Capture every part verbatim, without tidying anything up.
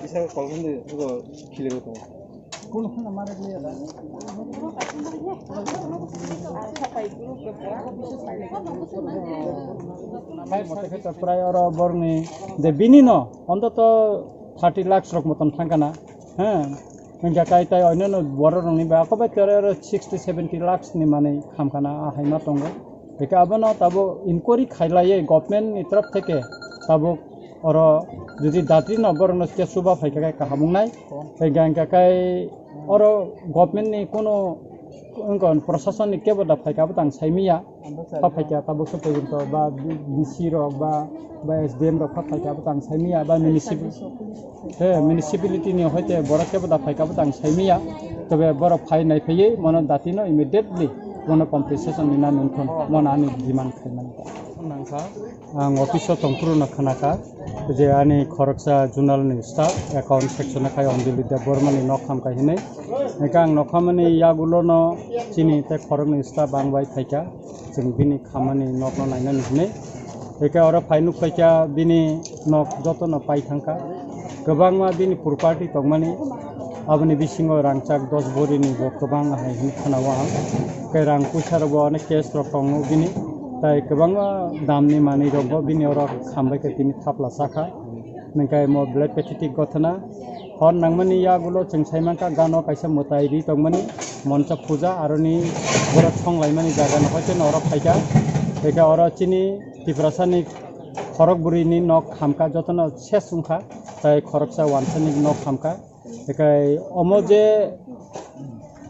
Bisa kol kan de, itu kilo itu. Hai, mote khe to prai oro borni de bini no, ontoto thirty lakhs rok moton thangkana. He, hingke kai tai oinano borok rokni ba ako bai tere oro sixty seventy lakhs ni manwi khamkana a haima tongo. Hingke abono tabuk inquiry khailaiye government ni torop theke tabuk oro jodi datri no borok no khe chuba phaikha khe kaham wngnai. Hingke hingke kai oro government ni kuno wngkha, proshasonni kebo da phaikha bo tang saimiya. Pha phaikha tabuk se porjonto ba D C rok ba, ba S D M rok pha phaikha bo tang saimiya ba municipal-, he, municipality ni hoite borok kebo da phaikha bo tang saimiya. Tobe borok phai nai phaiwi mono dati no immediately mono compensation ni na nungthon mono ani demand khaimani. Ang office o tongphuru no khnakha je ani khoroksa zonal ni staff account section o khai Anjali Debbarma ni nok hamkha hinwi. Hingke ang nokhamani yagulo no chini tei khoroknwi staff ang bai phaikha, chwng bini khamani nokno nainani hinwi. Hingke oro phai nukphaikha bini nok jotono pai thangkha. Kwbangma bini property tongmani, aboni bisingo rangchak dos borini bo kwbang hai hinwi khnao ang. Tei rang puisa rok bo onek cash rok tongo bini, tei kwbangma damni manwi rok bo bini oro khambai khe tini thapla sakha. Hingke mo belai pathetic gothana. Hor nangmani yagulo chwng saimankha gano kaisa mwtai ri tongmani moncha puja aroni borok songlaimani jaga no hoite no oro phaikha. Hingke oro chini Tiprasani khorok bwrwini nok khamkha jotono ses wngkha, tei khoroksa wansani nok khamkha. Hingke omo je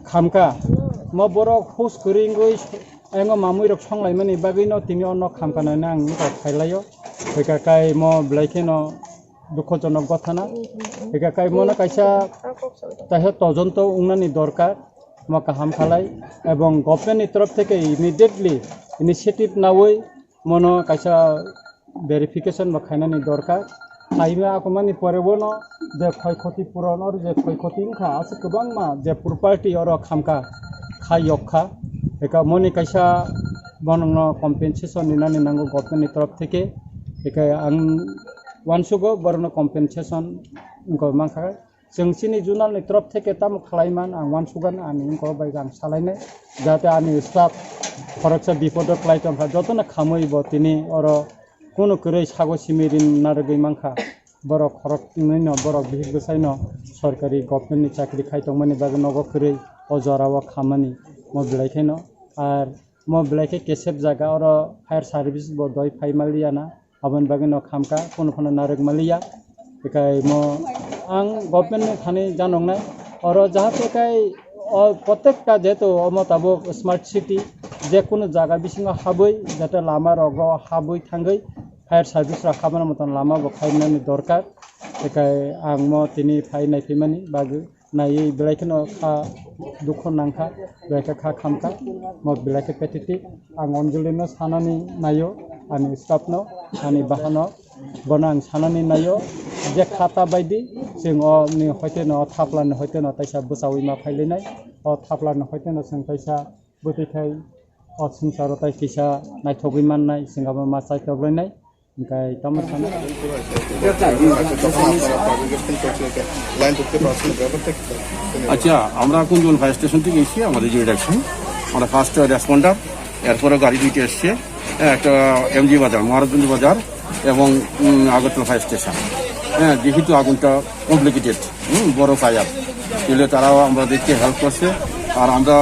khamkha, mo borok hus kwrwi wngwi engo mamwi rok songlaimani bagwi no tini o nok khamkha nani ang wngkha khailaio. Hingke kai mo belai kheno dukhojonok gothana. Hingke kai mono kaisa, kaisa tojonto wngnani dorkar, mo kaham khalai, ebong government ni torof theke immediately initiative nawi mono kaisa verification bo khainani dorkar. Khaima akomani pore bono je khoy khoti puron or je khoy khoti wngkha aswk kwbangma je property oro khamkha, khai yok kha. Eka moni kaisa bonono compensation rinani nango government ni torof theke. Eka ang uansugo borokno compensation wngkha mankha. Chwng chini zonal ni torof theke tamo khlaiman ang uansugano ani wngkha bai ang salainai. Jate ani staff khoroksa bipodo kwlai tongkha, jotono khamwi bo tini oro kunu kwrwi sago simi rin narwgwi mankha. Borok khoroknwino borok bihik bwsaino sorkari government ni chakri khai tongmani bagwi nogo kwrwi o jorao khamani mo belai kheno. Ar mo belai khe kesep jaga oro fire service bo doi phai maliya na. Aboni bagwi no khamkha, kunu phano narwk maliya. Ekai mo ang government ni thani janoknai, oro jahate kai o protekta jehetu omo tabuk smart city, je kunu jaga bisingo habwi jate lama rogo habwi thangwi fire service rok habna motom lama bo khainani dorkar. Ekai ang mo tini phai naiphimani bagwi. Naiwi belai kheno kha dukhu nangkha, belai khe kha khamkha, mo belai khe pathetic. Ang Anjali no sanani naio, ani staff no, ani baha no, bono ang sanani naio, je kha ta baidi, chwng o ni hoite no, o thapla ni hoite no taisa bwchaui ma phailinai, o thapla ni hoite no chwng taisa bwtwi khai o swngcharo tai kisa naithogwi mannai, chwng abo ma chaitokloinai. Hingkai tamo sana. আচ্ছা, আমরা Kunjaban fire station থেকে এসেছি, আমাদের যে ডাকছি, আমরা first responder, এরপরে গাড়ি দুইটা এসছে, হ্যাঁ, একটা এমজি বাজার, মহারাজগঞ্জ বাজার এবং উম, আগরতলা ফায়ার স্টেশন। হ্যাঁ, যেহেতু আগুনটা কমপ্লিকেটেড, হুম, বড় ফায়ার, তাহলে তারাও আমাদেরকে হেল্প করছে। আর আমরা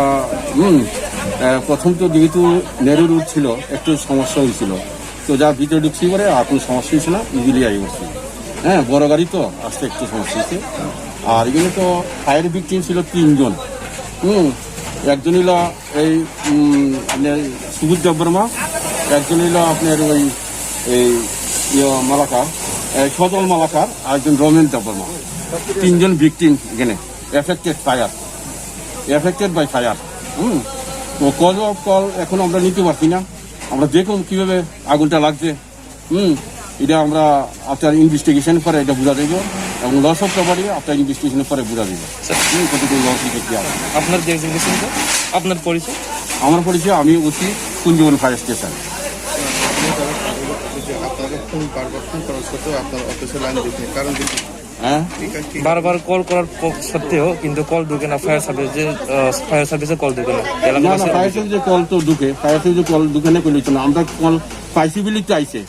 হুম, আহ, প্রথম তো যেহেতু নেরু রোড ছিল, একটু সমস্যা হয়েছিল, তো যা ভিতরে ঢুকছি পরে আর কোনো সমস্যা হয়েছে না, ইজিলি আই করছি। হ্যাঁ, বড় গাড়ি তো আসতে একটু সমস্যা হয়েছে। আর এখানে তো ফায়ার ভিকটিম ছিল তিনজন। হুম, একজন হইল এই উম, আপনার সুবোধ দেববর্মা, একজন হইল আপনার ওই এই ইয়ে মালাকার, এই সজল মালাকার, আর একজন রমেন দেববর্মা। তিনজন ভিকটিম এখানে affected fire, affected by fire. Hmm, তো কজ অফ কল এখন আমরা নিতে পারছি না। আমরা দেখুন কিভাবে আগুনটা লাগছে। হুম, এটা আমরা আফটার ইনভেস্টিগেশন পরে এটা বোঝা যাবে এবং loss of property after investigation পরে বোঝা যাবে। হুম, কতটুকু লস হয়েছে কি আছে। আপনার ডেজিগনেশনটা, আপনার পরিচয়? আমার পরিচয়, আমি ওসি কুঞ্জবন ফায়ার স্টেশন। এখন বারবার ফোন করার সত্ত্বেও আপনার অফিসে লাইন দিচ্ছেন, কারণ কি? হ্যাঁ? ঠিক আছে, ঠিক আছে। বারবার কল করার প-, সত্ত্বেও কিন্তু কল ঢুকে না, ফায়ার সার্ভিসে, আহ, ফায়ার সার্ভিসে কল ঢুকে না। না, না, এলাকাবাসী ফায়ার সার্ভিসে কল তো ঢুকে, ফায়ার সার্ভিসে কল ঢুকে না, কইলে হইতো না। আমরা কল পাইছি বলেই তো আইছে,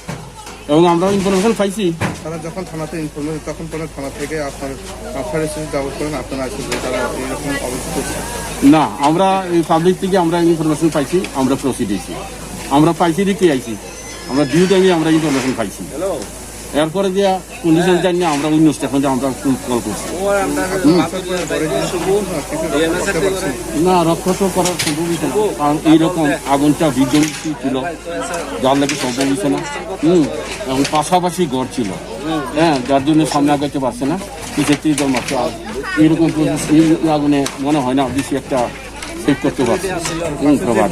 এবং আমরা ইনফরমেশন পাইছি। তারা যখন থানাতে ইনফরমেশন, তখন কোনো থানা থেকে আপনার, আহ, ফায়ার সার্ভিস ব্যবস্থা করেন, আপনারা আসলে তারা এরকম অবস্থা করছে। না, আমরা এই পাবলিক থেকে আমরা ইনফরমেশন পাইছি, আমরা প্রসিড হয়েছি। আমরা পাইছি দেখে আইছি, আমরা ডিউ টাইমে আমরা ইনফরমেশন পাইছি। এরপরে যে কন্ডিশন জানি না, আমরা অন্য স্টেশনে আমরা কল করছি। না, রক্ষা তো করার সম্ভব হইছে না, কারণ এইরকম আগুনটা বিধ্বংসী ছিল, যার লাগে সম্ভব হইছে না। হুম, এবং পাশাপাশি ঘর ছিল, হ্যাঁ, যার জন্য সামনে আগাইতে পারছে না, পিছের থেকে জল মারছে। আর এইরকম পরিস্থিতি, এই আগুনে মনে হয় না বেশি একটা ঠিক করতে পারছি। হুম, প্রভাব।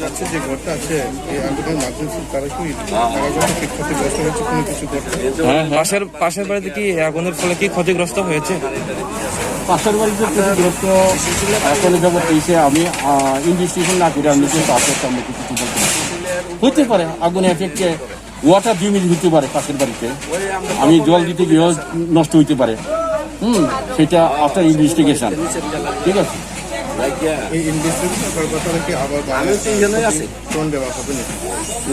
আচ্ছা, যে ঘরটা আছে, এই আন্দোলনের মাধ্যমে কি তারা কি, তারা যখন কি ক্ষতিগ্রস্ত হয়েছে কোনো কিছু ঘরটা? হ্যাঁ, হ্যাঁ। পাশের, পাশের বাড়িতে কি এই আগুনের ফলে কি ক্ষতিগ্রস্ত হয়েছে? পাশের বাড়িতে ক্ষতিগ্রস্ত এখনো যাবত হয়েছে। আমি, আহ, ইনভেস্টিগেশন না করে আমি তো পাশের সামনে কিছু বলতে পারছি না। হইতে পারে আগুন এফেক্টে ওয়াটার ড্যামেজ হইতে পারে পাশের বাড়িতে। আমি জল দিতে গিয়েও নষ্ট হইতে পারে। হুম, সেটা আফটার ইনভেস্টিগেশন। ঠিক আছে? এই ইনভেস্টিগেশন করার পরে কি আবার বাংলাদেশে কোন দেওয়া হবে না?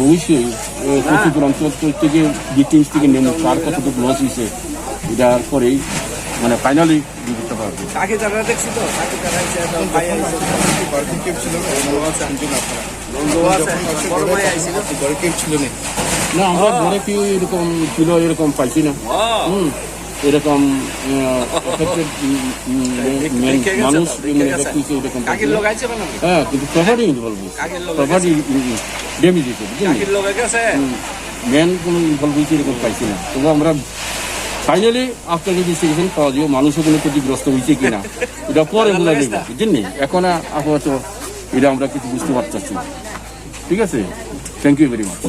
অবশ্যই, ও, ক্ষতিপূরণ তো প্রত্যেকে ডিটেলস থেকে নেন, কার কতটুকু লস হয়েছে, এটার পরেই মানে ফাইনালি বুঝতে পারবে। কাকে যারা দেখছি তো, কাকে যারা এসে তো ভাই আইছে। বাড়িতে কেউ ছিল না, মনে হচ্ছে আনজন আপনারা। বন্ধু আছে, যখন আসে বড় ভাই আইছিল। ঘরে কেউ ছিল না। না, আমরা ঘরে কেউ এরকম ছিল, এরকম পাইছি না। হুম, এরকম, আহ, এফেক্টেড, উম, উম, মেন-, মানুষ এমনি এফেক্ট হয়েছে, এরকম পাইছি না। হ্যাঁ, কিন্তু প্রপার্টি ইনভলভ হয়েছে। প্রপার্টি, উম, উম, ড্যামেজ হয়েছে, বুঝলেন? হুম, মেন কোনো ইনভলভ হয়েছে এরকম পাইছি না। তবে আমরা ফাইনালি আফটার ইনভেস্টিগেশন পাওয়া যাবে, মানুষও কোনো ক্ষতিগ্রস্ত হয়েছে কিনা, এটা পরে বোঝা যাবে, বুঝলেন? এখন আপাতত এটা আমরা কিছু বুঝতে পারতেছি না। ঠিক আছে, থ্যাংক ইউ ভেরি মাচ।